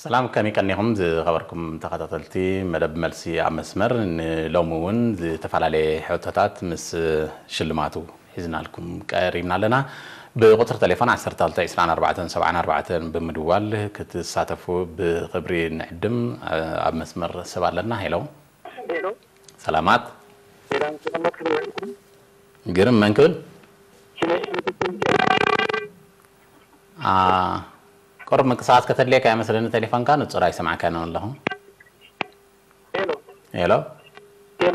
ሰላም፣ ከመይ ቀኒኹም ዝኸበርኩም ተኸታተልቲ መደብ መልሲ ኣብ መስመር? ንሎሚ እውን ዝተፈላለየ ሕቶታት ምስ ሽልማቱ ሒዝናልኩም ቀሪብና ኣለና። ብቁፅሪ ቴሌፎን ዓሰርተ ክልተ ዕስራን ኣርባዕተን ሰብዓን ኣርባዕተን ብምድዋል ክትሳተፉ ብኽብሪ ንዕድም። ኣብ መስመር ሰብ ኣለና። ሄሎ። ሄሎ። ሰላማት። ሰላም፣ ሰላማት፣ ከመይ ኣለኩም? ግርም፣ መን ክብል? ሽመይ ሽመይ። አ፣ ቁሩብ ምንቅስቓስ ከተድልየካ ይመስለኒ፣ ቴሌፎንካ ንጹር ኣይሰማዕካን ኣለኹ። ሄሎ። ሄሎ። ሄሎ።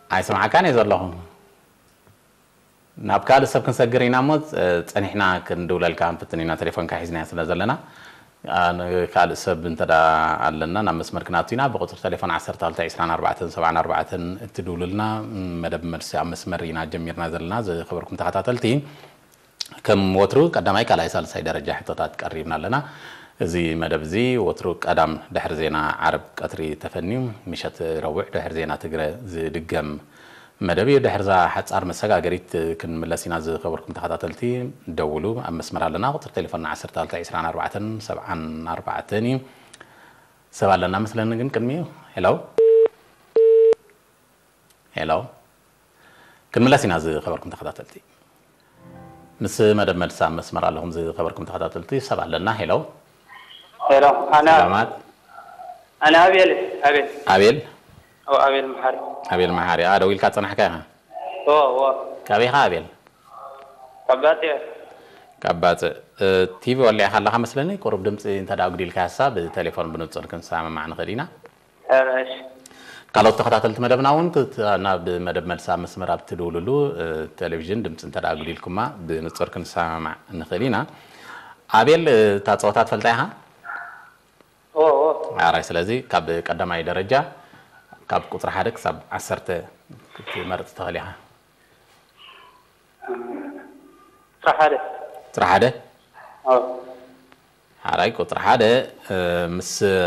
ኣይሰማዕካን እየ ዘለኹ። ናብ ካልእ ሰብ ክንሰግር ኢና እሞ፣ ጸ-፣ ጸኒሕና ክንድውለልካ ክንፍትን ኢና፣ ቴሌፎንካ ሒዝናዮ ስለ ዘለና። አ፣ ንካልእ ሰብ እንተ ደኣ ኣለና፣ ናብ መስመር ክነኣቱ ኢና። ብቁጽሪ ቴሌፎን ዓሰርተ ክልተ ዕስራን ኣርባዕተን ሰብዓን ኣርባዕተን እትድውሉልና፣ መደብ መልሲ ኣብ መስመር ኢና ጀሚርና ዘለና። ዝኸበርኩም ተኸታተልቲ፣ ከም ወትሩ ቀዳማይ፣ ካልኣይ፣ ሳልሳይ ደረጃ ሕቶታት ቀሪብና ኣለና። እዚ መደብ እዚ ወትሩ ቀዳም ድሕሪ ዜና ዓርብ ቀትሪ ተፈንዩ፣ ምሸት ረቡዕ ድሕሪ ዜና ትግረ ዝድገም መደብ እዩ። ድሕርዛ ሓጻር መሰጋገሪት ክንምለስ ኢና። ዝኸበርኩም ተኸታተልቲ፣ ደውሉ። ኣብ መስመር ኣለና። ቁጽሪ ቴሌፎንና ዓሰርተ ክልተ ዕስራን ኣርባዕተን ሰብዓን ኣርባዕተን እዩ። ሰብ ኣለና መስለኒ ግን ቅድሚኡ። ሄሎ። ሄሎ። ክንምለስ ኢና ዝኸበርኩም ተኸታተልቲ። ምስ መደብ መልሲ ኣብ መስመር ኣለኹም ዝኸበርኩም ተኸታተልቲ። ሰብ ኣለና። ሄሎ። ሄሎ፣ ኣነ ሰላማት። ኣነ ኣቤል፣ ኣቤል። ኣቤል? ኦ፣ ኣቤል መሓሪ። ኣቤል መሓሪ። ኣ፣ ደዊልካ ጸናሕካ ኢኻ? ኦ፣ ኦ። ካበይ ኢኻ ኣቤል? ካብ ባጽዕ። ካብ ባጽዕ። እ፣ ቲቪ ወሊዕካ ኣለኻ መስለኒ። ቁሩብ ድምጺ እንተ ደኣ ኣጉዲልካ፣ ብቴሌፎን ብንጹር ክንሰማማዕ ንኽእል ኢና። ኧረ እሺ። ካልኦት ተኸታተልቲ መደብና እውን ክት-፣ ናብ መደብ መልሲ ኣብ መስመር ኣብ ትድውልሉ፣ እ፣ ቴሌቪዥን ድምፂ እንተ ደኣ ኣጉዲልኩማ ብንጹር ክንሰማማዕ ንኽእል ኢና። ኣቤል፣ እ፣ እታ ጸወታ ትፈልጣ ኢኻ? ኦ፣ ኦ። ኣራይ፣ ስለዚ ካብ ቀዳማይ ደረጃ፣ ካብ ቁጽሪ ሓደ ክሳብ ዓሰርተ ክትመርጽ ትኽእል ኢኻ። ቁጽሪ ሓደ። ቁጽሪ ሓደ? ኣዎ። ሓራይ ቁጽሪ ሓደ፣ እ፣ ምስ፣ እ፣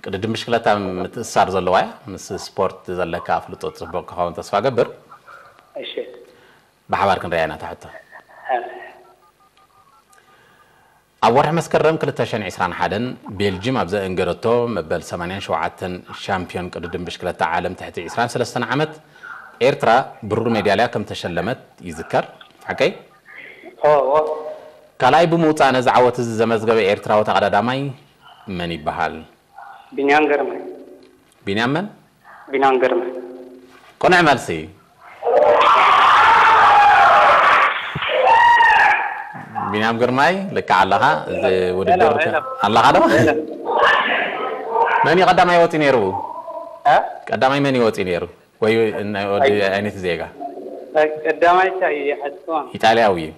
ቅድድም ብሽክለታ ምትእስሳር ዘለዋ እያ። ምስ ስፖርት ዘለካ ኣፍልጦ ጽቡቕ ክኸውን ተስፋ ገብር። እሺ። ብሓባር ክንሪኣ ኢና እታ ሕቶ። እ። ኣብ ወርሒ መስከረም ክልተ ሽሕን ዕስራን ሓደን ቤልጅም ኣብ ዘእንገደቶ መበል ሰማንያን ሸውዓተን ሻምፒዮን ቅድድም ብሽክለታ ዓለም ትሕቲ ዕስራን ሰለስተን ዓመት ኤርትራ ብሩር ሜዳልያ ከም ተሸለመት ይዝከር። ሓቀይ? ኦ፣ ኦ። ካልኣይ ብምውጻእ ነዚ ዓወት እዚ ዘመዝገበ ኤርትራዊ ተቐዳዳማይ መን ይበሃል? ቢንያም ግርማይ። ቢንያም መን? ቢንያም ግርማይ። ቅኑዕ መልሲ። ቢንያም ግርማይ፣ ልክዕ ኣለኻ። እዚ ውድድር ሄሎ፣ ከ-፣ ሄሎ። ኣለኻ ዶ? ሄሎ። መን እዩ ቀዳማይ ወጺኡ ነይሩ? እ? ቀዳማይ መን እዩ ወጺኡ ነይሩ? ወይ ናይ ወዲ ኣይ- ዓይነት ዜጋ? ቀዳማይ እንታይ እዩ? ሓስቦም። ኢጣልያዊ እዩ።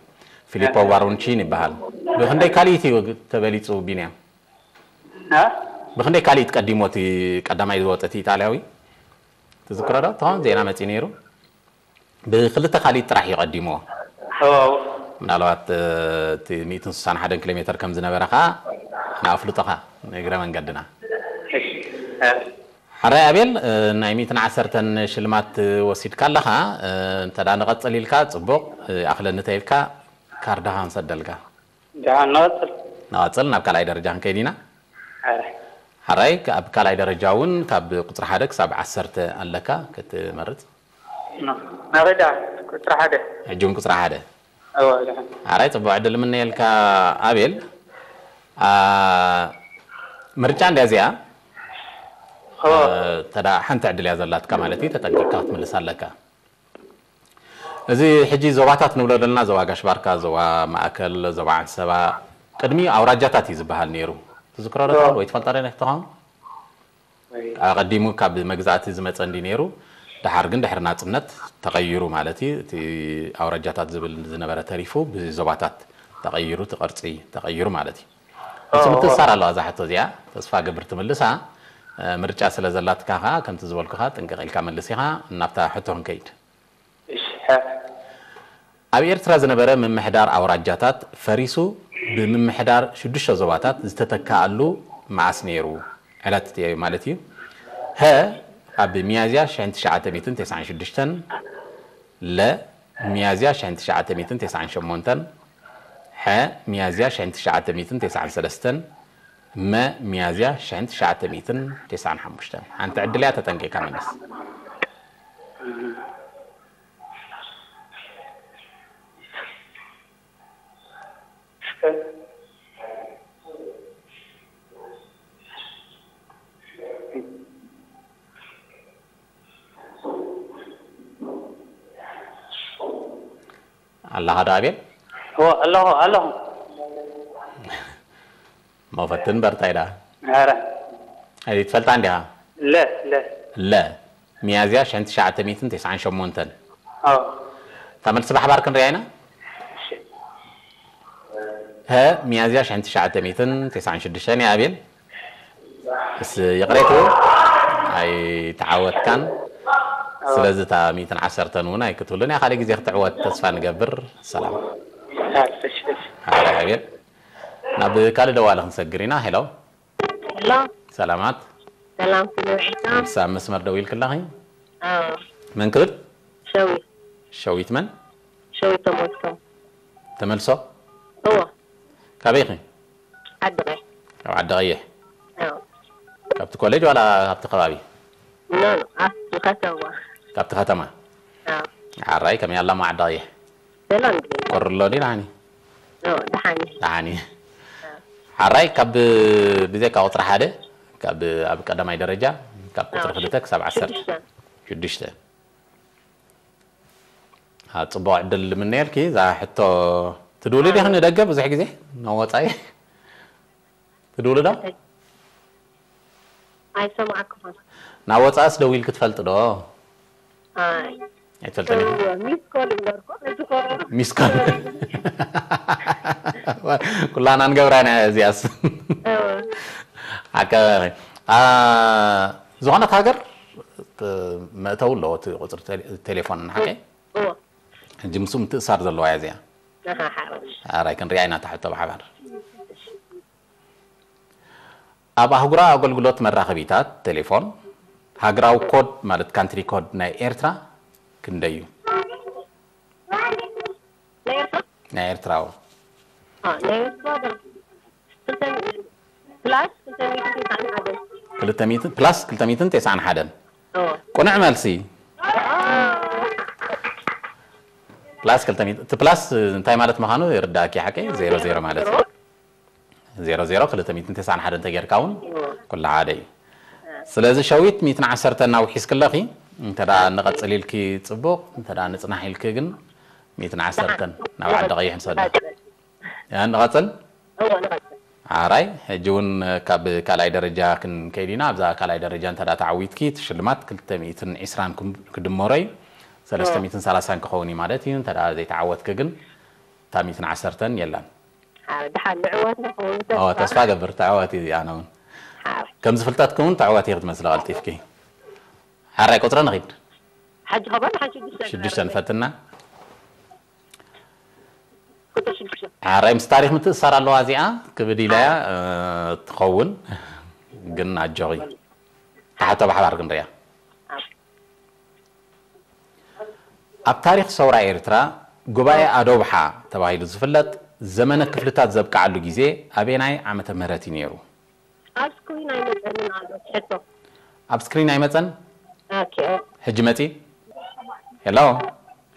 ፊሊፖ እ። ባሮንቺን ይበሃል። ብኽንደይ ካልኢት እዩ ተበሊጹ ቢንያም? እ? ብኽንደይ ካልኢት ቀዲሞ እቲ ቀዳማይ ዝወጸ እቲ ኢጣልያዊ? ትዝክሮ ዶ? እቶም ዜና መጺኡ ነይሩ። ብክልተ ካልኢት ጥራሕ እዩ ቀዲሞ። ኦ። ምናልባት፣ እ፣ እቲ ሚእትን ስሳን ሓደን ኪሎ ሜተር ከም ዝነበረ ኸኣ ንኣፍልጦኻ ንእግረ መንገድና። እሺ። እ። ሓራይ ኣቤል፣ እ፣ ናይ ሚእትን ዓሰርተን ሽልማት ወሲድካ ኣለኻ። እ፣ እንተ ደኣ ንቐጽል ኢልካ ጽቡቕ፣ እ፣ ኣኽለኒ ተኢልካ ካርዳኻ ንሰደልካ። ደሓን ንቐጽል። ንቐጽል፣ ናብ ካልኣይ ደረጃ ክንከይድ ኢና። ኣረ። ሓራይ፣ ኣብ ካልኣይ ደረጃ እውን ካብ ቁጽሪ ሓደ ክሳብ ዓሰርተ ኣለካ ክትመርጽ። ኖ። ናበይ ደኣ? ቁጽሪ ሓደ። ሕጂ እውን ቁጽሪ ሓደ። እወ፣ ደሓን። ሓራይ፣ ጽቡቕ ዕድል እምነየልካ ኣቤል። ኣ፣ ምርጫ እንድያ እዚኣ። እወ። እ፣ ተዳ ሓንቲ ዕድል እያ ዘላትካ ማለት እዩ፣ ተጠንቂቕካ ክትምልስ ኣለካ። እዚ ሕጂ ዞባታት ንብሎ ዘለና፣ ዞባ ጋሽ ባርካ፣ ዞባ ማእከል፣ ዞባ ዓንሰባ፣ ቅድሚ ኣውራጃታት እዩ ዝበሃል ነይሩ። ትዝክሮ ዶ ትኾን ወይ ትፈልጣ ዶ ትኾን? ወይ። ኣቐዲሙ ካብ መግዛእቲ ዝመጸ እንዲ ነይሩ፣ ደሓር ግን ድሕሪ ናጽነት ተቐይሩ ማለት እዩ። እቲ ኣውራጃታት ዝብል ዝነበረ ተሪፉ ብዞባታት ተቐይሩ፣ እቲ ቅርጺ ተቐይሩ ማለት እዩ። ኦ፣ ንሱ ኦ። ምትእስሳር ኣለዋ እዛ ሕቶ እዚኣ፣ ተስፋ ገብር ትምልሳ። እ፣ ምርጫ ስለ ዘላትካ ኸኣ ከምቲ ዝበልኩኻ ጥንቅቕ ኢልካ መልስ ኢኻ። ናብታ ሕቶ ክንከይድ። እሺ፣ ሐ። ኣብ ኤርትራ ዝነበረ ምምሕዳር ኣውራጃታት ፈሪሱ ብምምሕዳር ሽዱሽተ ዞባታት ዝተተክኣሉ መዓስ ነይሩ? ዕለት ማለት እዩ። ሀ፣ ኣብ ሚያዝያ ሽሕን ትሽዓተ ሚእትን ተስዓን ሽዱሽተን፣ ለ፣ ሚያዝያ ሽሕን ትሽዓተ ሚእትን ተስዓን ሸሞንተን፣ ሐ ሚያዝያ ሽሕን ትሽዓተ ሚእትን ተስዓን ሰለስተን፣ መ ሚያዝያ ሽሕን ትሽዓተ ሚእትን ተስዓን ሓሙሽተን። ሓንቲ ዕድል እያ፣ ተጠንቂቕካ መልስ። ኣለኻ ዶ ኣቤል? ኦ፣ ኣለኹ ኣለኹ። መፈትን በርታይ ዳ ኧረ ኣይትፈልጣ እንዲኻ? ለ ለ ለ ሚያዝያ ሽሕን ትሽዓተ ሚእትን ተስዓን ሸሞንተን። ኦ እታ መልሲ ብሓባር ክንሪኣ ኢና። እሺ ሀ ሚያዝያ ሽሕን ትሽዓተ ሚእትን ተስዓን ሽዱሽተን እያ ኣቤል። እስ ይቕሬቱ ኣይተዓወትካን። ስለዚ እታ ሚእትን ዓሰርተን እውን ኣይክትብሉን እያ። ካልእ ግዜ ክትዕወት ተስፋ ንገብር። ሰላም። እሺ እሺ ሓራይ ኣቤል። ናብ ካልእ ደዋሊ ክንሰግር ኢና። ሄሎ ሄሎ ሰላማት። ሰላም ክብሪ ዒሳ ንሳ መስመር ደው ኢልክላኺ። ኣዎ መን ክብል? ሸዊት ሸዊት መን? ሸዊት ተመልሶ ተመልሶ። እዎ ካበይ ኢኺ? ዓድቐ ካብ ዓዲ ቀይሕ። ኣዎ ካብቲ ኮሌጅ ዋላ ካብቲ ከባቢ? ኖ ኖ ኣብቲ ከተማ ካብቲ ከተማ። ኣዎ ሓራይ ከመይ ኣላ እሞ ዓዲ ቀይሕ? ሰላም ድብል ቁሪ ኣሎ ድዩ ደሓኒ? ኖ ደሓኒ ደሓኒ። ሓራይ ካብ ብዘይካ ቁፅሪ ሓደ ካብ ኣብ ቀዳማይ ደረጃ ካብ ቁፅሪ ኣዎ። ክልተ ክሳብ ዓሰርተ ሽዱሽተ ሽዱሽተ። አ፣ ፅቡቕ ዕድል ንምነየልኪ። እዛ ሕቶ ትድውሊ ዲኺ ንደገ ብዙሕ ግዜ ናብ ወፃኢ ትድውሊ ዶ? ኣይሰማዕኩኹን ናብ ወፃእስ ደዊልኪ ትፈልጢ ዶ? ኣይ ኣይትፈልጥን ኢኺ? ሚስ ኮል እምበርኮ እዚ ኮል ሚስ ኮል ኩላና ንገብራ ኢና እዚኣስ። ሓቀ አ፣ ዝኾነት ሃገር መእተዊ ኣለዎ እቲ ቁፅሪ ቴሌ- ቴሌፎን ሓቀ። እዎ ሕጂ ምስኡ ምትእሳር ዘለዋ እያ እዚኣ። ኣሃ ሓራይ ሓራይ ክንሪኣ ኢና እታ ሕቶ ብሓባር። ኣብ ኣህጉራዊ ኣገልግሎት መራኸቢታት ቴሌፎን ሃገራዊ ኮድ ማለት ካንትሪ ኮድ ናይ ኤርትራ ክንደይ እዩ? ናይ ኤርትራ ናይ ኤርትራዊ አ፣ ናይ ኤርትራ ዶ ክልተ ሚእቲ ፕላስ ክልተ ሚእቲ ተስዓን ሓደን ክልተ ሚእቲ ፕላስ ክልተ ሚእትን ተስዓን ሓደን። እዎ ቁኑዕ መልሲ። ፕላስ ክልተ ሚእቲ እቲ ፕላስ እንታይ ማለት ምዃኑ ይርዳእኪ ሓቀይ? ዜሮ ዜሮ ማለት እዩ። ዜሮ ዜሮ ክልተ ሚእትን ተስዓን ሓደን ተጌርካ እውን ኩሉ ሓደ እዩ። ስለዚ ሸዊት ሚእትን ዓሰርተን ናብ ውሒስክለኺ እንተ ደኣ ንቐጽል ኢልኪ ጽቡቕ፣ እንተ ደኣ ንጽናሕ ኢልኪ ግን ሚእትን ዓሰርተን ናብ ዓዲ ቀይሕ ንሰዶ። ያ ንቐጽል። እዎ ንቐጽል ሓራይ ሕጂ እውን ካብ ካልኣይ ደረጃ ክንከይድ ኢና። ኣብዛ ካልኣይ ደረጃ እንተ ደኣ ተዓዊትኪ እቲ ሽልማት ክልተ ሚእትን ዕስራን ክም- ክድመሮ እዩ። ሰለስተ ሚእትን ሰላሳን ክኸውን እዩ ማለት እዩ። እንተ ደኣ ዘይተዓወትኪ ግን እታ ሚእትን ዓሰርተን የላን። ሓራይ ደሓን ንዕወት ንኸውን ኦ ተስፋ ገብር ተዓወት እዩ ኣነ እውን ሓራይ ከም ዝፍልጠትኩም እውን ተዓወት እዩ ክትመስሊ ቀልጢፍኪ። ሓራይ ቁፅሪ ንኺድ ሓጂ ኸባን ሓጂ ሽዱሽተ ሽዱሽተ ንፈትና። ቁጥሪ ሽዱሽተ ሓራይ ምስ ታሪክ ምትእሳር ኣለዋ እዚኣ ክብድ ኢላያ እ፣ ትኸውን ግን ኣጆኺ። ተሓቶ ብሓባር ክንሪያ። ኣብ ታሪኽ ሰውራ ኤርትራ ጉባኤ ኣዶብሓ ተባሂሉ ዝፍለጥ ዘመነ ክፍልታት ዘብቅዓሉ ግዜ ኣበየናይ ዓመተ ምህረት እዩ ነይሩ? ኣብ ስክሪን ኣይመፀንን ኣሎ ሕቶ ኣብ ስክሪን ኣይመፀን? ኦኬ ሕጂ መፂ? ሄሎ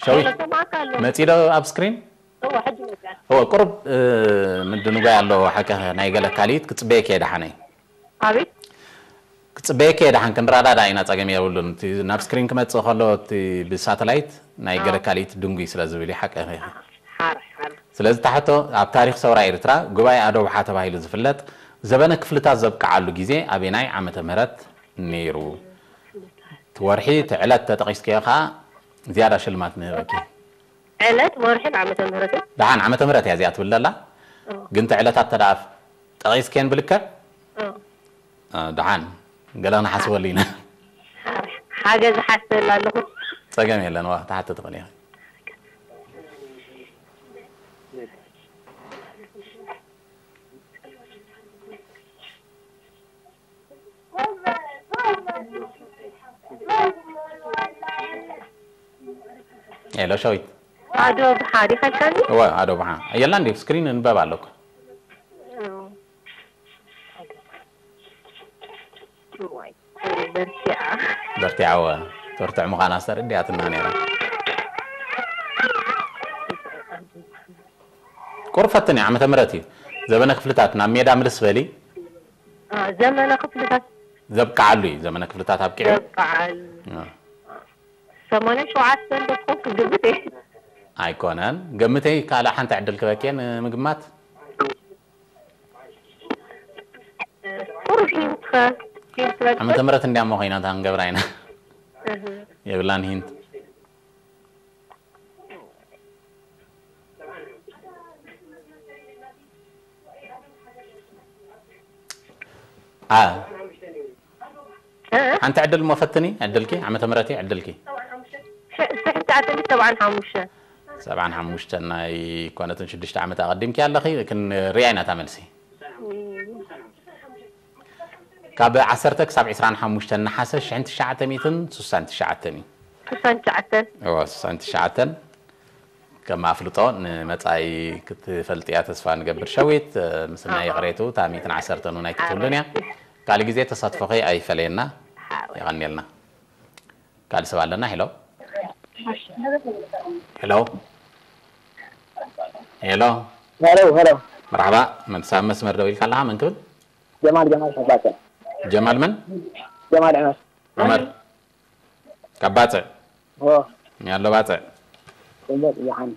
ሸዊት ሰማዕካ ኣሎ መፂ ዶ ኣብ ስክሪን? እዎ ሕጂ መፅያ እወ ቁሩብ እ፣ ምድንጓይ ኣሎ ሓቂ ናይ ገለ ካልኢት ክፅበየኪ እየ ደሓነይ ኣቤት ክፅበየኪ እየ ደሓን ክንረዳዳ ኢና ፀገም የብሉን እቲ ናብ ስክሪን ክመፅእ ከሎ እቲ ብሳተላይት ናይ ገለ ካልኢት ድንጉይ ስለ ዝብል እዩ ሓቂ ኢኺ ሓር ሓር ስለዚ እታ ሕቶ ኣብ ታሪክ ሰውራ ኤርትራ ጉባኤ ኣዶብሓ ተባሂሉ ዝፍለጥ ዘበነ ክፍልታት ዘብቅዓሉ ግዜ ኣበናይ ዓመተ ምህረት ነይሩ እቲ ወርሒ እቲ ዕለት ተጠቂስክዮ ከዓ ዝያዳ ሽልማት ንህበኪ ዕለት ወርሕን ዓመተ ምህረትን ደሓን ዓመተ ምህረት እያ እዚኣ ትብል ዘላ ግን እቲ ዕለታት ተዳ ጠቂስክየን ብልክዕ ደሓን ገለ ክንሓስበሉ ኢና ሓገዝ ሓስበላ ኣለኹ ፀገም የለን ዋ ክትሓቲ ትኽእል ኢኻ ሄሎ ሸዊት ኣዶ ብሓ ዲኻ ኢልካኒ? እወ፣ ኣዶ ብሓ። የላ እንዴ፣ ስክሪን እንበብ ኣለኩ። እም። እዋይ፣ በርቲዓ። በርቲዓ፣ እወ። ትብርትዕ ምዃና ኣስተረዲኣትና ነይራ። ቁሩብ ፈትኒ፣ ዓመተ ምህረት እዩ። ዘበነ ክፍልታት ናብ ሜዳ ምልስ በሊ። አ፣ ዘመነ ክፍልታት። ዘብቅዓሉ እዩ፣ ዘመነ ክፍልታት ኣብቂዑ። ዘብቅዓሉ። አ። ሰማንያ ሸውዓተ እንዶ ትኾን ክግምት እየ። ኣይኮነን። ገምተይ ካልእ ሓንቲ ዕድል ክበክየ ንምግማት። ቁሩብ ሂንት ኸ? ሂንት ትበልዕ? ዓመተ ምህረት እንዲያ እሞ ኮይና እታ ክንገብራ ኢና። እህ። የብላን ሂንት። አ። እ? ሓንቲ ዕድል እሞ ፈትኒ፣ ዕድልኪ፣ ዓመተ ምህረት እዩ ዕድልኪ። ሽ-፣ ሽሕን ትሽዓተን ሰብዓን ሓሙሽተን። ሰብዓን ሓሙሽተን ናይ ኮነትን ሽዱሽተ ዓመት ኣቐዲምኪ ኣለኺ፣ ክንሪኣ ኢና እታ መልሲ። እም። ካብ ዓሰርተ ክሳብ ዕስራን ሓሙሽተን ነሓሰ ሽሕን ትሽዓተ ሚእትን ስሳን ትሽዓተን እዩ። ስሳን ትሽዓተን። እወ፣ ስሳን ትሽዓተን። ከም ኣፍልጦ ንመጻኢ ክትፈልጥያ ተስፋ ንገብር ሸዊት፣ እ፣ ምስናይ ኣዎ። ይቕሬቱ፣ እታ ሚእትን ዓሰርተን እውን ኣይክትህሉን እያ። ኣዎ። ካልእ ግዜ ተሳትፎኺ ኣይፈለየና። ሓወይ። የቐንየልና። ካልእ ሰብ ኣለና? ሄሎ። ሄሎ። ሄሎ። ሄሎ፣ ሄሎ። መርሓባ፣ መልሳ ኣብ መስመር ደው ኢልካ ኣለኻ፣ መን ክብል? ጀማል፣ ጀማል ካብ ባጽዕ። ጀማል መን? ጀማል ዑመር። ዑመር። ካብ ባጽዕ? ኦ። ያሎ ባጽዕ? ጽቡቕ፣ ይሓን።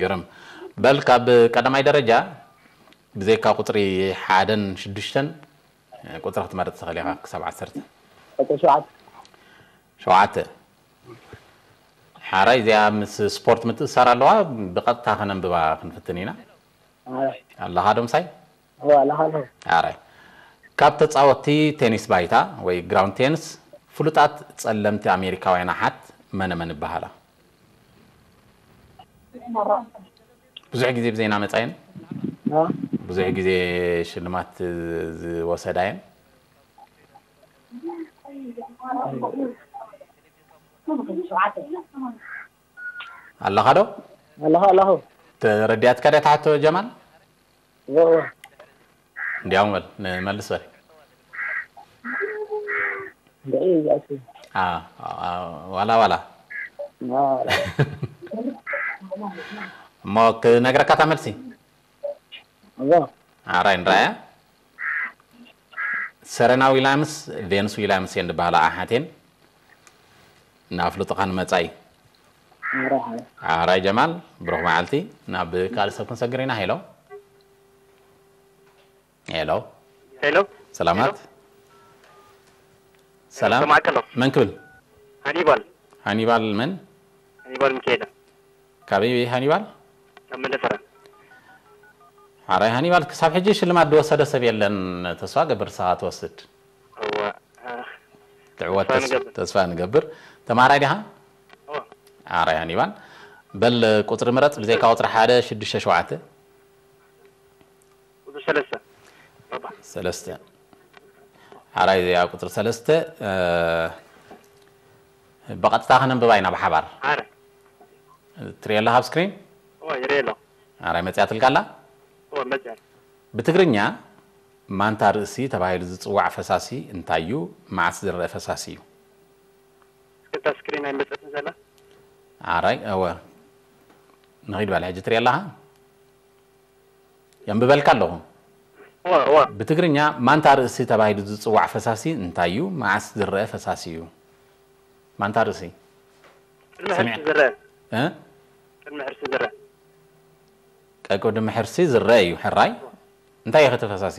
ግርም። በል፣ ካብ ቀዳማይ ደረጃ ብዘይካ ቁጽሪ ሓደን ሽዱሽተን፣ ቁጽሪ ክትመርጽ ትኽእል ኢኻ ክሳብ ዓሰርተ። ቁጽሪ ሸውዓተ። ሸውዓተ። ሓራይ፣ እዚኣ ምስ ስፖርት ምትእስሳር ኣለዋ፣ ብቐጥታ ከነንብባ ክንፍትን ኢና። ኣረ። ኣለኻ ዶ ምሳይ? እወ፣ ኣለኻ ኣለኹ። ኣረ። ካብ ተጻወትቲ ቴኒስ ባይታ ወይ ግራውንድ ቴኒስ ፍሉጣት ጸለምቲ ኣሜሪካውያን ኣሓት መነ መን ይበሃላ? ብዙሕ ግዜ ብዜና መጻየን፣ አ? ብዙሕ ግዜ ሽልማት ዝወሰዳየን። ኣለኻ ዶ? ኣለኹ፣ ኣለኹ። ተረዲኣትካ ድያ ትሓቶ ጀማል? እወ፣ እወ። እንዲያውም በል፣ ንመልስ በል። እንድዒ እዚኣቱ። አ፣ አ፣ ዋላ፣ ዋላ። አ፣ ዋላ። እሞ ክነግረካ እታ መልሲ? እወ። ኣራይ ንረኣያ። ሰረና ዊልያምስ፣ ቬንስ ዊልያምስ እየን ዝበሃላ ኣሓት እየን። እናፍልጡኻ ንመጻኢ። ኣራይ። ኣራይ ጀማል፣ ብሩኽ መዓልቲ። ናብ ካልእ ሰብ ክንሰግር ኢና። ሄሎ። ሄሎ። ሄሎ። ሰላማት። ሄሎ። ሰላም። ሰማዕከ ኣሎ። መን ክብል? ሃኒባል። ሃኒባል መን? ሃኒባል ሚካኤል። ካበይ ሃኒባል? ካብ መደፈራ። ሓራይ ሃኒባል፣ ክሳብ ሕጂ ሽልማት ዝወሰደ ሰብ የለን። ተስፋ ገብር፣ ንስኻ ትወስድ። እወ፣ እ፣ ትዕወት ተስፋ ተስ-፣ ንገብር። ተስፋ ንገብር። ተማሃራይ ዲኻ? እወ። ሓራይ ሃኒባል። በል፣ ቁጽሪ ምረጽ፣ ብዘይካ ቁጽሪ ሓደ፣ ሽዱሽተ፣ ሸውዓተ። ቁጽሪ ሰለስተ። ባባ። ሰለስተ። ሓራይ እዚኣ ቁጽሪ ሰለስተ፣ እ፣ ብቐጥታ ከነንብባ ኢና ብሓባር። ኣረ። ትርእዮ ኣለኻ ኣብ ስክሪን? እወ፣ ይርእዮ ኣለኹ። ኣራይ መጽያትልካ ኣላ? እወ፣ መጽያ። ብትግርኛ ማንታ ርእሲ ተባሂሉ ዝጽዋዕ ፈሳሲ እንታይ እዩ? መዓስ ዝረአ ፈሳሲ እዩ? እስከ እታ ስክሪን ኣይመጸትን ዘላ? ኣራይ፣ እወ። ንኺድ በል፣ ሕጂ ትርእዮ ኣለኻ? የንብበልካ ኣለኹ። እወ፣ እወ። ብትግርኛ ማንታ ርእሲ ተባሂሉ ዝጽዋዕ ፈሳሲ እንታይ እዩ? መዓስ ዝረአ ፈሳሲ እዩ? ማንታ ርእሲ። ቅድሚ ሕርሲ ሰሚዕ-፣ ዝረአ። እ? ቅድሚ ሕርሲ ዝረአ። ቀቅድሚ ሕርሲ ዝረአ እዩ፣ ሕራይ። እንታይ እዩ እቲ ፈሳሲ?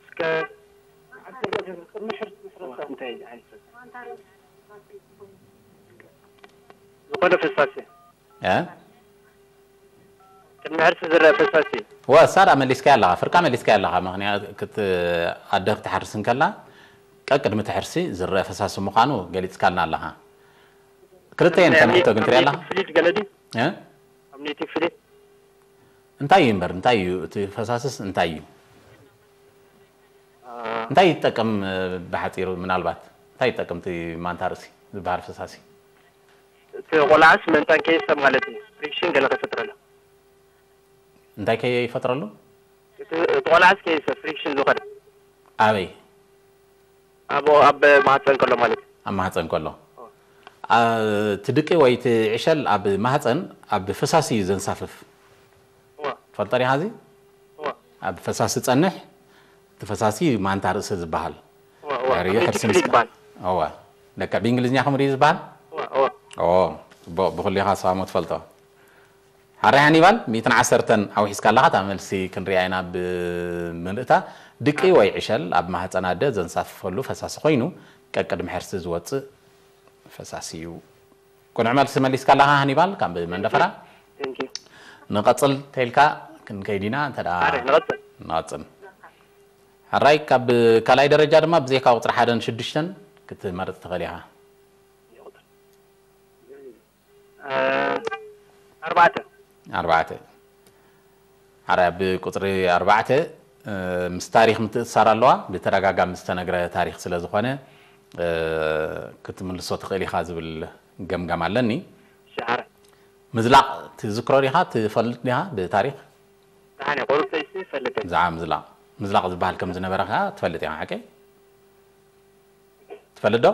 እስከ ቅድሚ ሕርሲ ዝረአ እንታይ እዩ ዝዓይነቱ? ዝኾነ ፈሳሲ። እ? ቅድሚ ሕርሲ ዝረአ ፈሳሲ። ወ፣ እሳ ደኣ መሊስካያ ኣለኻ፣ ፍርቃ መሊስካያ ኣለኻ። ምኽንያት ክት-፣ ኣደ ክትሓርስ እንከላ፣ ቀቅድሚ እቲ ሕርሲ ዝረአ ፈሳሲ ምዃኑ ገሊጽካልና ኣለኻ። ክልተ እየን እተን ሕቶ ግን ትሪኢ ኣለኻ? ኣምኒዮቲክ ፍሉይድ ገለ ድዩ? እ? ኣምኒዮቲክ ፍሉይድ? እንታይ እዩ እምበር? እንታይ እዩ እቲ ፈሳስስ እንታይ እዩ? አ፣ እንታይ ይጠቀም፣ እ፣ ብሓጺሩ ምናልባት? እንታይ ይጠቅም እቲ ማንታ ርእሲ ዝበሃል ፈሳሲ? እቲ ቆልዓስ ምእንታን ከይሰብ ማለት እዩ። ፍሪክሽን ገለ ከይፈጥረሉ። እንታይ ከይፈጥረሉ? እቲ እቲ ቆልዓስ ከይሰብ ፍሪክሽን ዝኾነ ኣበይ? ኣብ ኣብ ማህፀን ከሎ ማለት እዩ። ኣብ ማህፀን ከሎ። አ፣ እቲ ድቂ ወይ እቲ ዕሸል ኣብ ማህፀን ኣብ ፈሳሲ እዩ ዘንሳፍፍ። እዋ ትፈልጦ ዲኻ እዚ? እዋ ኣብ ፈሳሲ ጸንሕ፣ እቲ ፈሳሲ ማንታ ርእሲ ዝበሃል። እዋ እዋ። ድሕሪኡ ሕርሲ ሪቲኩል ምስ ይባል። እዋ። ደካ ብእንግሊዝኛ ከምኡ ድዩ ዝበሃል? እዋ እዋ። ኦ፣ ጽቡቕ፣ ብኹሉ ኢኻ ሰባሞ ትፈልጦ። ሓራይ ሃኒባል፣ ሚእትን ዓሰርተን ኣውሒስካ ኣለኻ፣ እታ መልሲ ክንሪኣ ኢና ብምልእታ። ድቂ ወይ ዕሸል ኣብ ማህፀን ኣደ ዘንሳፍፈሉ ፈሳሲ ኮይኑ፣ ቀቅድሚ ሕርሲ ዝወፅእ ፈሳሲ እዩ። ቅኑዕ መልሲ መሊስካ ኣለኻ ሃኒባል፣ ካብ መንደፈራ። Thank you። ንቐጽል ተልካ ክንከይድ ኢና፣ እንተ ደኣ ኣረ፣ ንቐጽል። ንቐጽል። ሕራይ፣ ካብ ካልኣይ ደረጃ ድማ ብዘይካ ቁጽሪ ሓደን ሽዱሽተን ክትመርጽ ትኽእል ኢኻ። እ፣ ኣርባዕተ። ኣርባዕተ። ሕራይ፣ ኣብ ቁጽሪ ኣርባዕተ፣ እ፣ ምስ ታሪኽ ምትእስሳር ኣለዋ። ብተደጋጋሚ ዝተነግረ ታሪኽ ስለ ዝኾነ፣ እ፣ ክትምልሶ ትኽእል ኢኻ ዝብል ገምጋም ኣለኒ። ሸሓረ። ምዝላቕ ትዝክሮ ዲኻ? ትፈልጥ ዲኻ ብታሪኽ? ደሓን እየ፣ ቁሩብ ሰይሲ ይፈልጥ እየ። ብዛዕባ ምዝላቕ፣ ምዝላቕ ዝበሃል ከም ዝነበረ ከኣ ትፈልጥ ኢኻ፣ ሓቀይ? ትፈልጥ ዶ?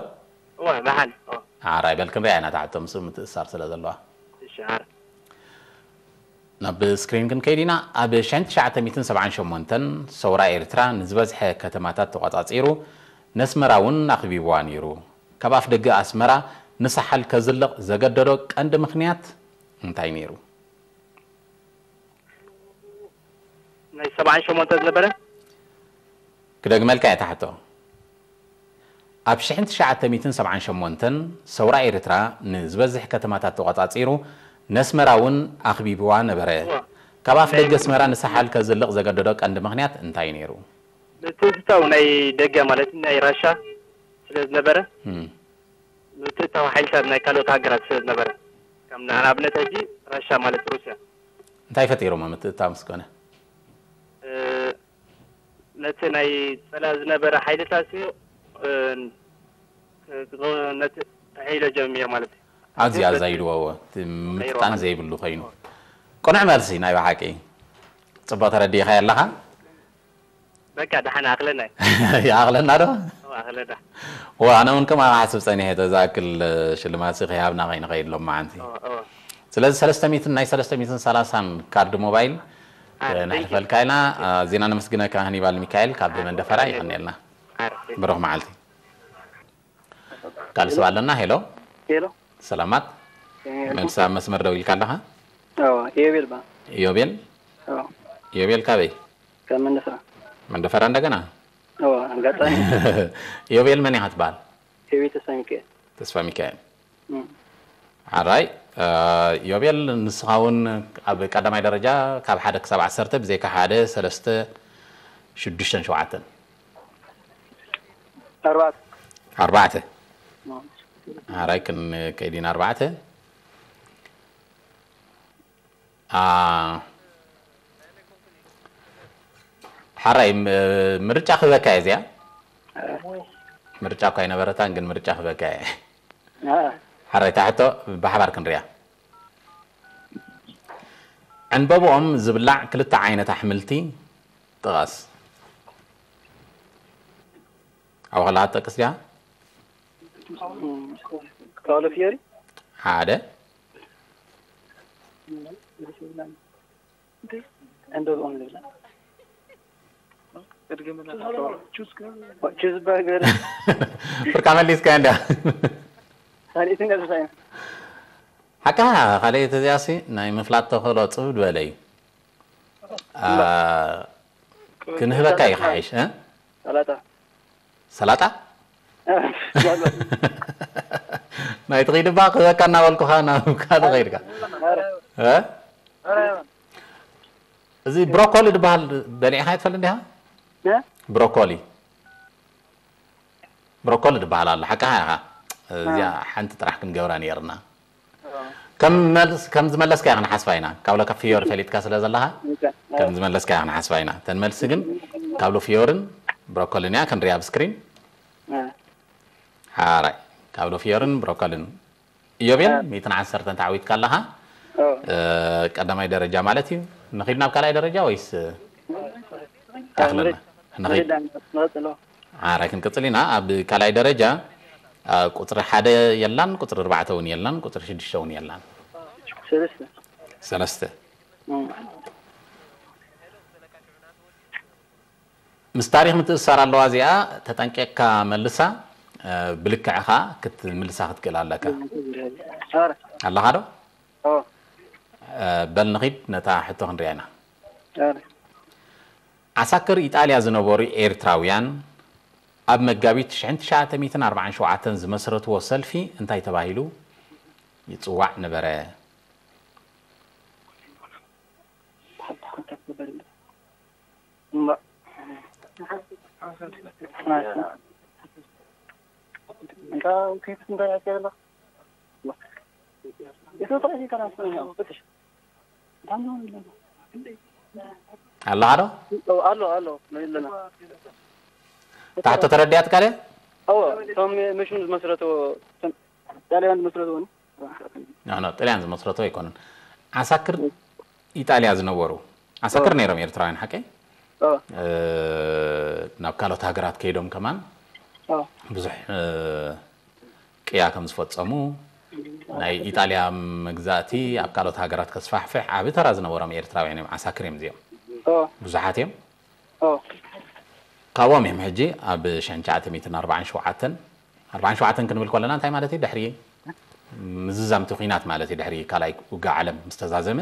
እወ፣ ደሓን። እወ። ሓራይ በል ክንሪኣ ኢና፣ እታ ሕቶ ምስኡ ምትእስሳር ስለ ዘለዋ። እሺ፣ ሓረ። ናብ ስክሪን ክንከይድ ኢና። ኣብ ሽሕን ትሽዓተ ሚእትን ሰብዓን ሸሞንተን ሰውራ ኤርትራ ንዝበዝሐ ከተማታት ተቖጻጺሩ፣ ነስመራ እውን ኣኽቢብዋ ነይሩ። ካብ ኣፍ ደገ ኣስመራ ንሳሓል ከዝልቕ ዘገደዶ ቀንዲ ምኽንያት እንታይ ነይሩ? ናይ ሰብዓን ሸሞንተ ዝነበረ? ክደግመልካ እየ እታ ሕቶ። ኣብ ሽሕን ትሽዓተ ሚእትን ሰብዓን ሸሞንተን ሰውራ ኤርትራ ንዝበዝሕ ከተማታት ተቖጻጺሩ፣ ነስመራ እውን ኣኽቢብዋ ነበረ። እዋ። ካብ ኣፍ ደገ ኣስመራ ንሳሓል ከዝልቕ ዘገደዶ ቀንዲ ምኽንያት እንታይ ነይሩ? ምትእትታው ናይ ደገ ማለት ናይ ራሻ ስለ ዝነበረ፣ እም። ምትእትታው ሓይልታት ናይ ካልኦት ሃገራት ስለ ዝነበረ፣ ከም ንኣብነት ሕጂ ራሻ ማለት ሩስያ። እንታይ ፈጢሮሞ ምትእትታው ምስ ኮነ? እ፣ ነቲ ናይ ጸላኢ ዝነበረ ሓይልታት እዩ፣ እ፣ ክ-፣ ክ-፣ ነቲ ተሓይሎ ጀሚሩ ማለት እዩ። ኣብዚ ኣዛይድዎ፣ እቲ ምጥጣን ዘይብሉ ኮይኑ። ቅኑዕ መልሲ ናይ ብሓቂ። ጽቡቕ ተረዲእኻ ኣለኻ። በቃ ደሓን ኣኽለና እዩ። ይኣኽለና ዶ? እወ፣ ኣኽለና። ዋ፣ ኣነ እውን ከምኣ ክሓስብ ጸኒሐ፣ እቶ ዝኣክል ሽልማት ሲ ከይሃብና ከይንኸይድ ሎም መዓንቲ። እወ፣ እወ። ስለዚ ሰለስተ ሚእትን፣ ናይ ሰለስተ ሚእትን ሰላሳን ካርድ ሞባይል ኣረ፣ ነሕልፈልካ ኢና። ኣዝና ነመስግነካ ሃኒባል ሚካኤል ካብ መንደፈራ፣ ይቐንየልና። ኣረ፣ ብሩኽ መዓልቲ። ካልእ ሰብ ኣለና። ሄሎ፣ ሄሎ። ሰላማት። ሄሎ። መልሲ ኣብ መስመር ደው ኢልካ ኣለኻ። እወ፣ ኢዮቤል እባ። ኢዮቤል። እወ። ኢዮቤል ካበይ? ካብ መንደፈራ። መንደፈራ እንደገና። እወ፣ ኣጋጣሚ። ኢዮቤል መን ኢኻ ትበሃል? ኢዮቤል ተስፋ ሚካኤል። ተስፋ ሚካኤል። እም። ሓራይ፣ እ፣ ኢዮቤል፣ ንስኻ እውን ኣብ ቀዳማይ ደረጃ ካብ ሓደ ክሳብ ዓሰርተ፣ ብዘይካ ሓደ፣ ሰለስተ፣ ሽዱሽተን ሸውዓተን። ኣርባዕተ። ኣርባዕተ። እም። ሓራይ ክንከይድ ኢና ኣርባዕተ። ኣ፣ ሓራይ፣ ም-፣ ምርጫ ክህበካ እየ እዚኣ። ምርጫ እኳ ኣይነበረታን፣ ግን ምርጫ ክህበካ እየ። አ፣ ሓራይ፣ እታ ሕቶ ብሓባር ክንሪኣ። ዕንበብኦም ዝብላዕ ክልተ ዓይነት ኣሕምልቲ ጥቐስ። ኣብኡ ከለኻ ትጠቅስ ዲኻ? ካውሎ ፊዮሪ። ሓደ። ዕንበብኦም ዝብላዕ። ቹዝ በርገር። ፍርቃ መሊስካ እንዳ። ካልእትን ገጽ ሳይን። ሓቃ ካልእ ተዚኣሲ ናይ ምፍላጥ ተኽእሎ ጽብድ በለ እዩ። ኣ፣ ክንህበካ እዩ ክሓይሽ፣ እ? ሰላጣ። ሰላጣ? ናይ ትኸይድ እባ ክህበካ እናበልኩኻ ናብ ካልእ ኸይድካ። እ? እዚ ብሮኮሊ ዝበሃል በሊዕኻ ትፈልጥ እንዲኻ? እ? ብሮኮሊ። ብሮኮሊ ዝበሃል ኣሎ። ሓቅኻ ኢኻ። እዚኣ ሓንቲ ጥራሕ ክንገብራ ነይርና። ከም መልስ፣ ከም ዝመለስካ ኢና ክንሓስባ ኢና። ካብ ለካ ፍዮሪ ፈሊጥካ ስለ ዘለኻ፣ ከም ዝመለስካ ኢና ክንሓስባ ኢና። እተን መልሲ ግን ካብ ፊዮርን ብሮኮሊን እያ። ክንሪኣ ኣብ ስክሪን። እ። ሓራይ ካብ ዶፍዮርን ብሮኮልን። ኢዮቤል ሚእትን ዓሰርተን ተዓዊትካ ኣለኻ። ቀዳማይ ደረጃ ማለት እዩ። ንኺድ ናብ ካልኣይ ደረጃ ወይስ ኣኽለና? ንኺድ። ሓራይ ክንቅጽል ኢና። ኣብ ካልኣይ ደረጃ ቁጽሪ ሓደ የላን፣ ቁጽሪ ኣርባዕተ እውን የላን፣ ቁጽሪ ሽዱሽተ እውን የላን። ሰለስተ። ምስ ታሪኽ ምትእስሳር ኣለዋ እዚኣ። ተጠንቂቕካ መልሳ። ብልክዕኻ ክትምልሳ ክትክእል ኣለካ። ኣለኻ ዶ? በል ንኺድ ነታ ሕቶ ክንሪኣ ኢና። ዓሳክር ኢጣልያ ዝነበሩ ኤርትራውያን ኣብ መጋቢት ሽሕን ትሽዓተ ሚእትን ኣርባዓን ሸውዓተን ዝመስረትዎ ሰልፊ እንታይ ተባሂሉ ይጽዋዕ ነበረ? ኣለኻ ዶ? ኣታሕቶ ተረዲኣት ቃለ? እቶም ምሽም ዝመስረትዎ ጣልያን ዝመስረትዎ ኖ፣ ኖ፣ ጥልያን ዝመስረቶ ኣይኮኑን። ዓሳክር ኢጣልያ ዝነበሩ ዓሳክር ነይሮም ኤርትራውያን ሓቀይ። ናብ ካልኦት ሃገራት ከይዶም ከማን ብዙሕ ቅያ ከም ዝፈጸሙ፣ ናይ ኢጣልያ መግዛእቲ ኣብ ካልኦት ሃገራት ከስፋሕፍሕ ዓቢ ተራ ዝነበሮም ኤርትራውያን እዮም። ዓሳክር እዮም እዚኦም። ብዙሓት እዮም። ካብኦም እዮም ሕጂ ኣብ ሽሕን ትሽዓተ ሚእትን ኣርባዓን ሸውዓተን፣ ኣርባዓን ሸውዓተን ክንብል ከለና እንታይ ማለት እዩ? ድሕሪ ምዝዛምቲ ኲናት ማለት እዩ። ድሕሪ ካልኣይ ውግእ ዓለም ምስ ተዛዘመ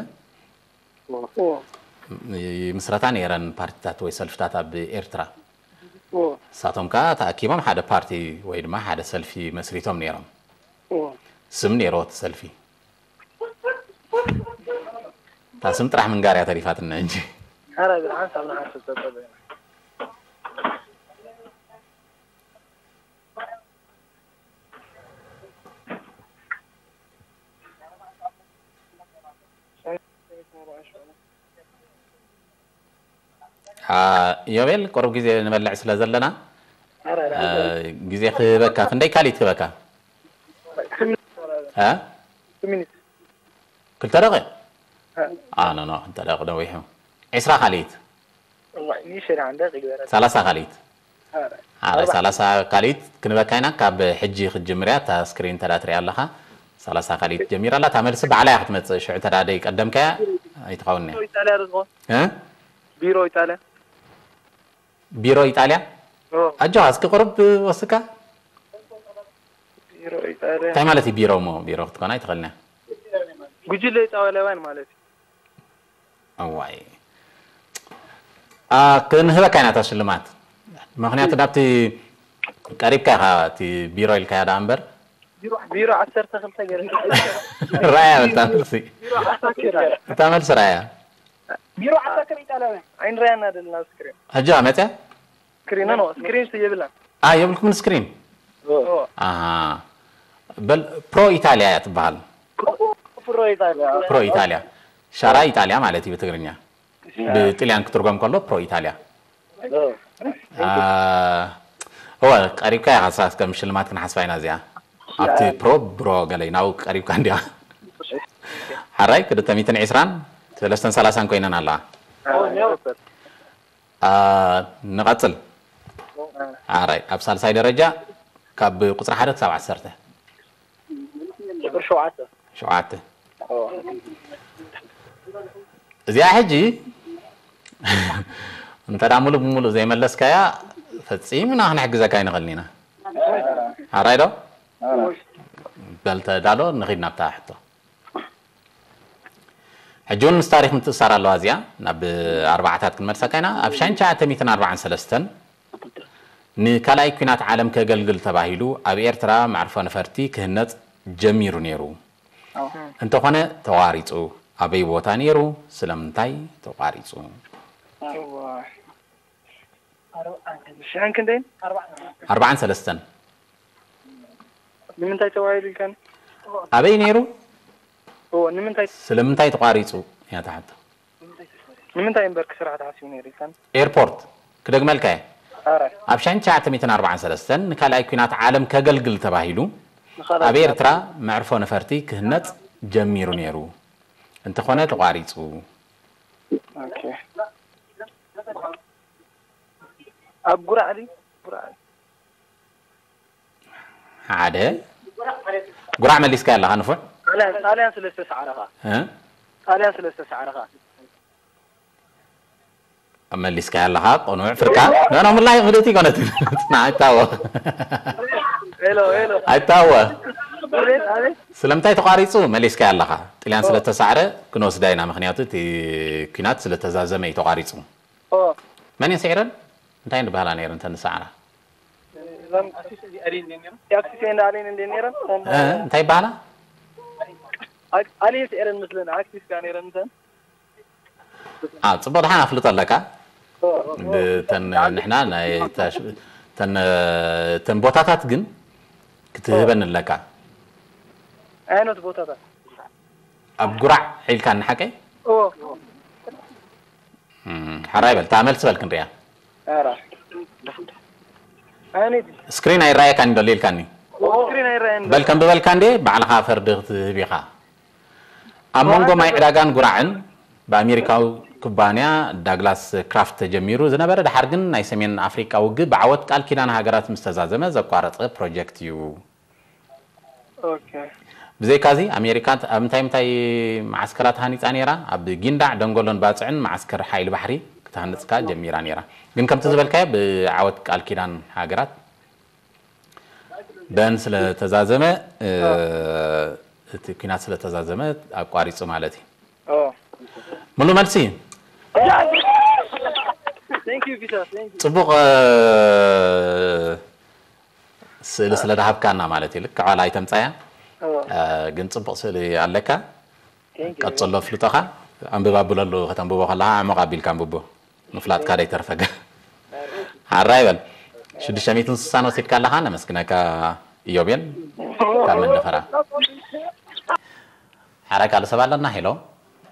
ምስረታ ነይረን ፓርቲታት ወይ ሰልፍታት ኣብ ኤርትራ። ንሳቶም ከኣ ተኣኪቦም ሓደ ፓርቲ ወይ ድማ ሓደ ሰልፊ መስሪቶም ነይሮም። ስም ነይርዎ እቲ ሰልፊ። እታ ስም ጥራሕ ምንጋር እያ ተሪፋትና እንጂ። ሓራይ ብሓንሳብ ንሓስብ ጸጸሎ ኢና። ኢዮቤል፣ ቁሩብ ግዜ ንበልዕ ስለ ዘለና፣ ግዜ ክህበካ። ክንደይ ካልኢት ክህበካ? እ? ክልተ ደቂቕ? ኖ፣ ኖ፣ ክልተ ደቂቕ ነዊሑ። ዕስራ ካልኢት? ሰላሳ ካልኢት? ኣረ፣ ሰላሳ ካልኢት ክንበካ ኢና። ካብ ሕጂ ክትጅምር እያ። እታ ስክሪን እንተ ደኣ ትሪኣ ኣለኻ፣ ሰላሳ ካልኢት ጀሚራ ኣላ። እታ መልሲ ባዕላ እያ ክትመጽእ። ሽዑ እንተ ደኣ ደይቀደምካያ ኣይትኸውን እያ። ቢሮ ኢጣልያ ዶ ዝኾን? እ? ቢሮ ኢጣልያ? ቢሮ ኢጣልያ? ኦ። ኣጆኻ፣ እስኪ ቁሩብ ወስካ። ቢሮ ኢጣልያ። እንታይ ማለት እዩ ቢሮ እሞ? ቢሮ ክትኮን ኣይትኽእልን እያ። ጉጅለ ኢጣልያውያን ማለት እዩ። እዋይ። ኣ፣ ክንህበካ ኢና እታ ሽልማት። ምኽንያቱ ናብቲ ቀሪብካ ኢኻ፣ እቲ ቢሮ ኢልካያ ደኣ እምበር። ቢሮ ዓሰርተ ክልተ ገይረ። ራእያ እታ መልሲ። ቢሮ ዓሳክር። እታ መልሲ ራእያ። ቢሮ ዓሳክር ኢጣልያውያን። ኣይንረኣያን ዘለና ኣብ ስክሪን። ሕጂ መጽያ? ስክሪን፣ ኖ፣ ስክሪን የብላን። ኣ፣ የብልኩምን ስክሪን? ኦ። ኣሃ። በል፣ ፕሮ ኢታልያ እያ ትበሃል። ፕሮ ኢጣልያ። ፕሮ ኢታልያ። ሻራ ኢጣልያ ማለት እዩ ብትግርኛ። ብጥልያን ክትርጎም ከሎ ፕሮ ኢታልያ። ኦ። ኣ፣ እወ፣ ቀሪብካ ኢኻ። ሳስ ከም ሽልማት ክንሓስባ ኢና እዚኣ። ኣብቲ ፕሮ ብሮ ገለ ናብኡ ቀሪብካ እንዲያ። ሓራይ ክልተ ሚእትን ዕስራን ሰለስተን ሰላሳን ኮይነን ኣለዋ። ኦ፣ ኔው። ኣ፣ ንቐጽል። ኣራይ፣ ኣብ ሳልሳይ ደረጃ ካብ ቁጽሪ ሓደ ክሳብ ዓሰርተ። ቁጽሪ ሸውዓተ። ሸውዓተ። ኦ። እዚኣ ሕጂ እንተ ደኣ ሙሉእ ብሙሉእ ዘይመለስካያ ፈጺምና ክንሕግዘካ ኣይንኽእልን ኢና። ኣራይ ዶ? ኣራይ። በል ተዳሎ፣ ንኺድ ናብታ ሕቶ። ሕጂ እውን ምስ ታሪኽ ምትእሳር ኣለዋ እዚኣ። ናብ ኣርባዓታት ክንመልሰካ ኢና። ኣብ ሻንቻ ኣተሚትን ኣርባዓን ሰለስተን ንካልኣይ ኲናት ዓለም ከገልግል ተባሂሉ ኣብ ኤርትራ መዕርፎ ነፈርቲ ክህነጽ ጀሚሩ ነይሩ። ኣዎ። እንተኾነ ተቋሪጹ። ኣበይ ቦታ ነይሩ? ስለምንታይ ተቋሪጹ? እዋ። ሽሕን ክንደይን? ኣርባዓን ሰለስተን። ንምንታይ ተባሂሉ ኢልካኒ? ኣበይ ነይሩ? እዎ፣ ንምንታይ? ስለምንታይ ተቋሪጹ እያ እታ ሕቶ። ንምንታይ እምበር ክስራሕ ተሓሲቡ ነይሩ ኢልካኒ? ኤርፖርት። ክደግመልካ እየ። ኣብ ሸሕን ትሽዓተ ሚእትን ኣርባዓን ሰለስተን ንካልኣይ ኲናት ዓለም ከገልግል ተባሂሉ ኣብ ኤርትራ መዕርፎ ነፈርቲ ክህነጽ ጀሚሩ ነይሩ፣ እንተኾነ ተቋሪጹ። ኣብ ጉራዕሊ ጉራዕሊ ሓደ ጉራዕ መሊስካ ኣለኻ ንፉዕ። ጣልያን ጣልያን ስለ ዝተሰዓረ ኸዓ እ? ጣልያን ስለ ዝተሰዓረ ኸዓ መሊስካ ኣለኻ ቅኑዕ ፍርቃ። ኖኖ ምላይ ክብደት ይኮነት። ንዓይ ታወ ሄሎ ሄሎ ኣይታወ ኣቤት ኣቤት ስለምንታይ ተቋሪፁ መሊስካ ኣለኻ። ጥልያን ስለ ተሳዕረ ክንወስዳ ኢና። ምክንያቱ እቲ ኲናት ስለ ተዛዘመ እዩ ተቋሪፁ። ኦ መን እየን ስዒረን? እንታይ ንበሃላ ነይረን እተን ዝሰዓራ? ዛም ያክሲስ እንደ አሌን እንደ ኔረን እ? እንታይ ይበሃላ? አሌን ስዒረን ምስለን አክሲስ ጋር ኔረን እንተን ኣብ ፅቡቅ ድሓን ኣፍልጦ ኣለካ። ብተን ንሕና ናይ ታሽ- ተን ተን ቦታታት ግን ክትህበን ኣለካ። ዓይነት ቦታታት ኣብ ጉራዕ ዒልካ ንሓቀይ ኦ እም፣ ሓራይ በል እታ መልሲ በል ክንሪኣ። ኧረ ኣይኔት ስክሪን ኣይረኣየካን ደሎ ኢልካኒ። ስክሪን ኣይረኣየን በል ከም ብበልካ እንዴ ባዕልኻ ፈርዲ ክትህብ ኢኻ። ኣብ መንጎ ማይ ዕዳጋን ጉራዕን ብኣሜሪካዊ ኩባንያ ዳግላስ ክራፍት ተጀሚሩ ዝነበረ ድሓር ግን ናይ ሰሜን ኣፍሪቃ ውግእ ብዓወት ቃል ኪዳን ሃገራት ምስ ተዛዘመ ዘቋረጸ ፕሮጀክት እዩ። ኦኬ ብዘይካዚ ኣሜሪካ ኣብ ምንታይ ምንታይ መዓስከራት ሃኒፃ ነይራ? ኣብ ጊንዳዕ ደንጎሎን ባፅዕን መዓስከር ሓይሊ ባሕሪ ክትሃንፅካ ጀሚራ ነይራ። ግን ከምቲ ዝበልካዮ ብዓወት ቃል ኪዳን ሃገራት በን ስለተዛዘመ እ፣ እቲ ኲናት ስለተዛዘመ ኣቋሪፁ ማለት እዩ። ኦ ሙሉ መልሲ Thank you Peter thank you ፅቡቕ እ፣ ስእሊ ስለ ደሃብካና ማለት እዩ። ልክዕ ዋላ ኣይተምፃያ ኦ እ፣ ግን ፅቡቕ ስእሊ ኣለካ። thank you ቀፅሎ ፍልጦኻ ኣንብብ ኣብለሉ ከተንብቦ ከለኻ ዕሙቕ ኣቢልካ ኣንብቦ። ምፍላጥካ ደይተርፈካ። ሓራይ በል ሽዱሽተ ሚእትን ስሳን ወሲድካ ኣለኻ። ነመስግነካ ኢዮቤል ካብ መንደፈራ። ሓራይ ካልእ ሰብ ኣለና። ሄሎ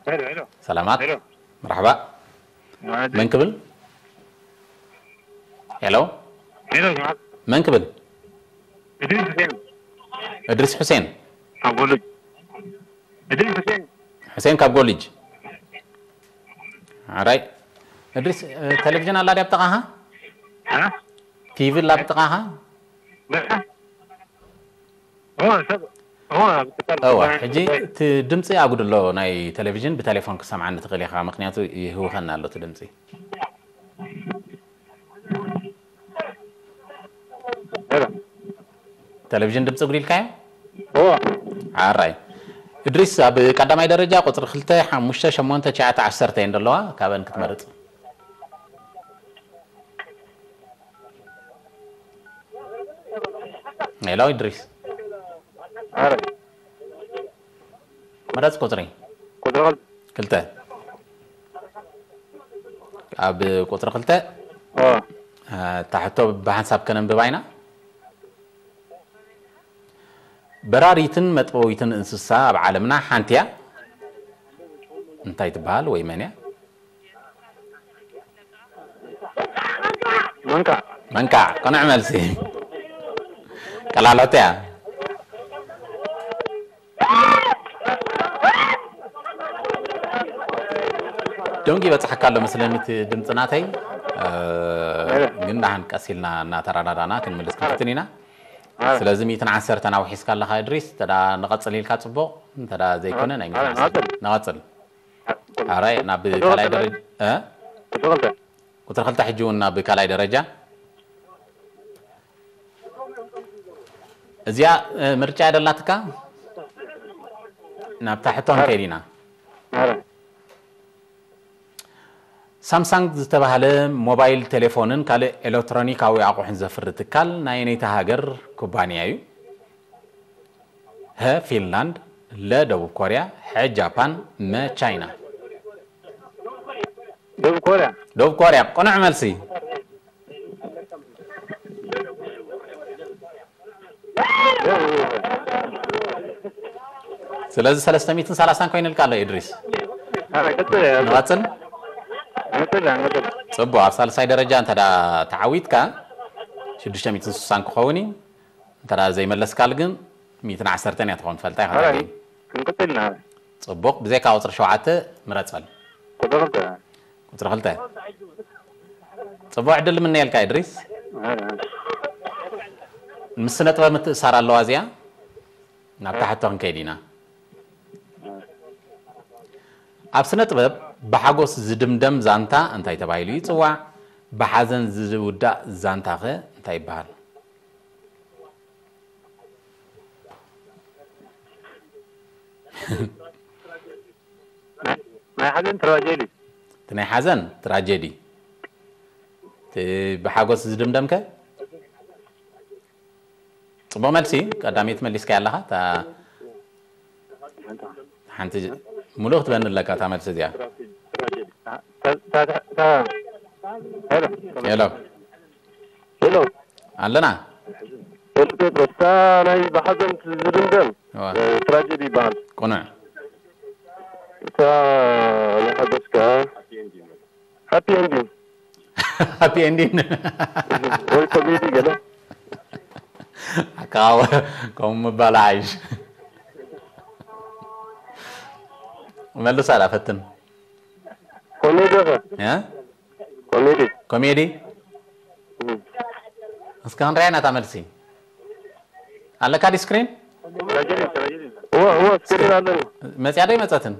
ሄሎ ሄሎ ሰላማት ሄሎ መርሓባ። መን ክብል? ሄሎ ሄሎ መን ክብል? እድሪስ ሁሴን እድሪስ ሑሴን። ካብ ጎልጅ እድሪስ ሁሴን ሑሴን ካብ ጎልጅ። ሓራይ እድሪስ እ፣ ቴሌቪዥን ኣላ ድያ ብጥቓኻ? እ? ቲቪ ኣላ ብጥቓኻ? በቃ ኦ ሰብ ኦ ኣብ ትካል እዋ ባንክ ሕጂ እቲ ድምፂ ኣጉድሎ ናይ ቴሌቪዥን ብቴሌፎን ክሰምዓኒ ትኽእል ኢኻ። ምክንያቱ ይህውኸና ኣሎ እቲ ድምፂ። ሄሎ ቴሌቪዥን ድምፂ ጉዲልካዮ? ኦ ሓራይ እድሪስ ኣብ ቀዳማይ ደረጃ ቁፅሪ ክልተ ሓሙሽተ ሸሞንተ ትሽዓተ ዓሰርተ እየን ዘለዋ። ካብአን ክትመርፅ። ሄሎ እድሪስ ኧረ ምረፅ ቁፅሪ ቁጥሪ ክልተ ክልተ። ኣብ ቁፅሪ ክልተ ኦ እታ ሕቶ ብሓንሳብ ከነንብባ ኢና። በራሪትን መጥበዊትን እንስሳ ኣብ ዓለምና ሓንቲ እያ። እንታይ ትበሃል ወይ መን እያ? መንካ መንካዕ ቅኑዕ መልሲ። ቀላል ሕቶ እያ። ደንጉ ይበፅሓካ ኣሎ መስለኒ እቲ ድምፂ ናተይ። እ፣ ግን ደሓን ቀስ ኢልና እናተረዳዳና ክንምልስ ክንፍትን ኢና። ስለዚ ሚእትን ዓሰርተን ኣውሒስካ ኣለኻ እድሪስ። እንተ ደኣ ንቐፅል ኢልካ ፅቡቕ፣ እንተ ደኣ ዘይኮነ ናይ ሚእትን ዓሰርተ ንቐፅል። ኣራይ ናብ ካልኣይ ደረጃ እ? ቁጥሪ ክልተ ቁፅሪ ክልተ ሕጂ እውን ናብ ካልኣይ ደረጃ። እዚኣ እ፣ ምርጫ እያ ደላትካ። ናብታ ሕቶ ንከይድ ኢና። ኧረ ሳምሳንግ ዝተባህለ ሞባይል ቴሌፎንን ካልእ ኤሌክትሮኒካዊ ኣቑሑን ዘፍሪ ትካል ናይ ኣየነይቲ ሃገር ኩባንያ እዩ? ሀ ፊንላንድ፣ ለ ደቡብ ኮርያ፣ ሐ ጃፓን፣ መ ቻይና። ደቡብ ኮርያ ደቡብ ኮርያ ቅኑዕ መልሲ። ስለዚ ሰለስተ ሚእትን ሰላሳን ኮይኑልካ ኣሎ ኢድሪስ። ኧረ ቀጥል ንቐጽል። ንቀጽል ንቀጽል። ጽቡቕ፣ ኣብ ሳልሳይ ደረጃ እንተ ደኣ ተዓዊትካ ሽዱሽተ ሚእትን ስሳን ክኸውን እዩ። እንተ ደኣ ዘይመለስካሉ ግን ሚእትን ዓሰርተን እያ ትኸውን። ፈልጣ ኢኻ። ኣራይ፣ ታዲያ ክንቅጽል ኢና። ጽቡቕ፣ ብዘይካ ቁጽሪ ሸውዓተ ምረጸል። ቁጽሪ ክልተ። ቁጽሪ ክልተ። ጽቡቕ ዕድል ንምነየልካ፣ እድሪስ። ኣራይ። ምስ ስነ ጥበብ ምትእሳር ኣለዋ እዚኣ። ናብ ታሕቲ ክንከይድ ኢና። ኣብ ስነ ጥበብ ብሓጎስ ዝድምደም ዛንታ እንታይ ተባሂሉ ይጽዋዕ? ብሓዘን ዝውዳእ ዛንታኸ እንታይ ይበሃል? ናይ ሓዘን ትራጀዲ። እቲ ናይ ሓዘን ትራጀዲ። እቲ ብሓጎስ ዝድምደምከ? ጽቡቕ መልሲ፣ ቀዳመይቲ መሊስካያ ኣለኻ። እታ ሓንቲ ጅ-፣ ሙሉእ ክትበኒ ኣለካ እታ መልሲ እዚኣ። ሄሎ። ሄሎ። ኣለና። ሄሎ ጴጥሮስ፣ እታ ናይ ብሓዘን ዝድምደም፣ እዋ። እ፣ ትራጀዲ ይበሃል። ቅኑዕ። እታ ናይ ሓጎስ ከኣ ሃፒ ኤንዲንግ። ሃፒ ኤንዲንግ። ወይ ኮሜዲ ገለ። ካብ ከምኡ ምባል ዓይሽ። መልሳ ዳ ፈትን። ኮሜዲ ኸ? እ? ኮሜዲ። ኮሜዲ? እም። እስከ ክንሪኣ ኢና እታ መልሲ። ኣለካ ዲ ስክሪን? እወ፣ እወ፣ ስክሪን ኣለኒ። መጽያ ዶ ኣይመጸትን?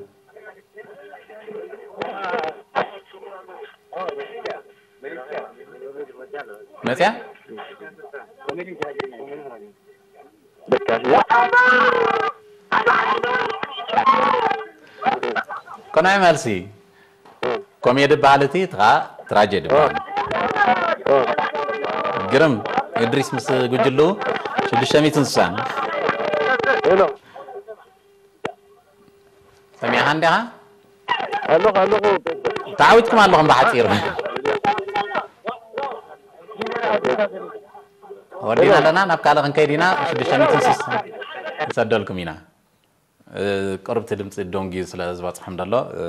መጽያ? ደቃ። ቅኑዕ መልሲ። ኮሜዲ በሃል እቲ፣ እቲ ኸኣ ትራጀዲ በሃል። ግርም። እድሪስ ምስ ጉጅሉ ሽዱሽተ ሚእትን ስሳን። ሄሎ። ሰሚዕኻ እንዲኻ? ኣለኹ፣ ኣለኹ። ተዓዊትኩም ኣለኹም ብሓጺሩ። ወዲና ኣለና፣ ናብ ካልእ ክንከይድ ኢና። ሽዱሽተ ሚእትን ስሳን ንሰደልኩም ኢና። እ፣ ቅርብቲ ድምፂ ደንጉዩ ስለ ዝበፅሖም ደሎ፣ እ፣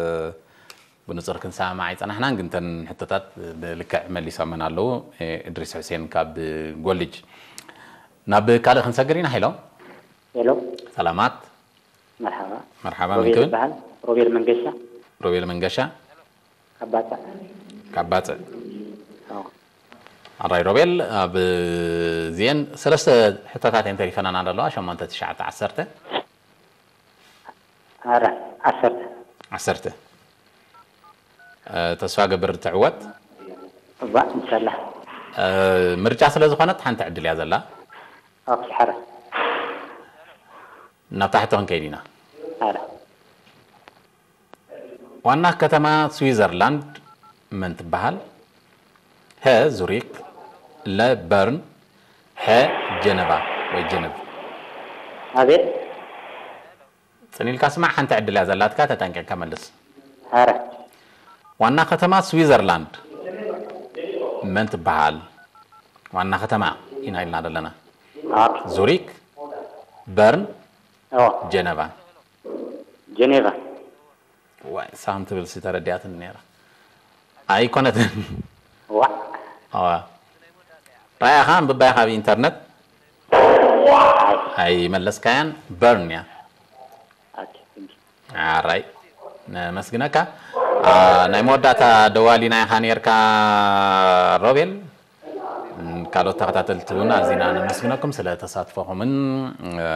ብንፁር ክንሰማማዕ ኣይፀናሕናን፣ ግን እተን ሕቶታት ብልክዕ መሊሶመን ኣለዉ። እ፣ እድሪስ ሑሴን ካብ ጎልጅ። ናብ ካልእ ክንሰግር ኢና። ሄሎ። ሄሎ። ሰላማት። መርሓባ። መርሓባ፣ መን ሮቤል ክብል? ይበሃል። ሮቤል መንገሻ። ሮቤል መንገሻ። ካብ ባጽዕ። ካብ ባጽዕ። ኣዎ። ኣራይ ሮቤል፣ ኣብ እዚኤን ሰለስተ ሕቶታት እየን ተሪፈናና ዘለዋ፣ ሸሞንተ፣ ትሽዓተ፣ ዓሰርተ። ኣረ፣ ዓሰርተ። ዓሰርተ። እ፣ ተስፋ ገብር ትዕወት። እዋ፣ እንሻላ። እ፣ ምርጫ ስለ ዝኾነት ሓንቲ ዕድል እያ ዘላ። ኦኬ፣ ሓረ። ናብ ታሕቲ ክንከይድ ኢና። ኣረ። ዋና ከተማ ስዊዘርላንድ መን ትበሃል? ሀ ዙሪክ፣ ለ በርን፣ ሐ ጀነቫ ወይ ጀነቭ። ኣቤት። ጽን ኢልካ ስማዕ፣ ሓንቲ ዕድል እያ ዘላትካ፣ ተጠንቂቕካ መልስ። ኣረ። ዋና ከተማ ስዊዘርላንድ መን ትበሃል? ዋና ከተማ ኢና ኢልና ዘለና። ኣረ። ዙሪክ፣ በርን፣ ኦ። ጀነቫ። ጀኔቫ። ዋይ፣ ሳም ትብል ሲ ተረዲኣትኒ ነይራ። ኣይኮነትን። ዋ። ኣዋ። ራእያኻ ኣንብባያ ካብ ኢንተርነት? ኣይመለስካያን፣ በርን እያ። ኦኬ፣ ቴንክ ዩ። ኣራይ፣ ነመስግነካ። አ፣ ናይ መወዳእታ ደዋሊና ኢኻ ነርካ ሮቤል። ም፣ ካልኦት ተኸታተልቲ እውን ኣዚና ነመስግነኩም ስለ ተሳትፎኹምን፣ እ፣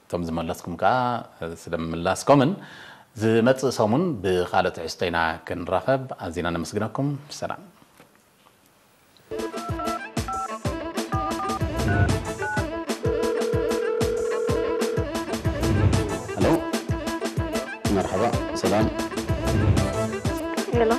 እቶም ዝመለስኩም ከኣ፣ እ፣ ስለ ምላስኩምን። ዝመጽእ ሰሙን ብኻልእ ትሕዝቶ ኢና ክንራኸብ። ኣዚና ነመስግነኩም። ሰላም። ሄሎ፣ መርሓባ፣ ሰላም። ሄሎ።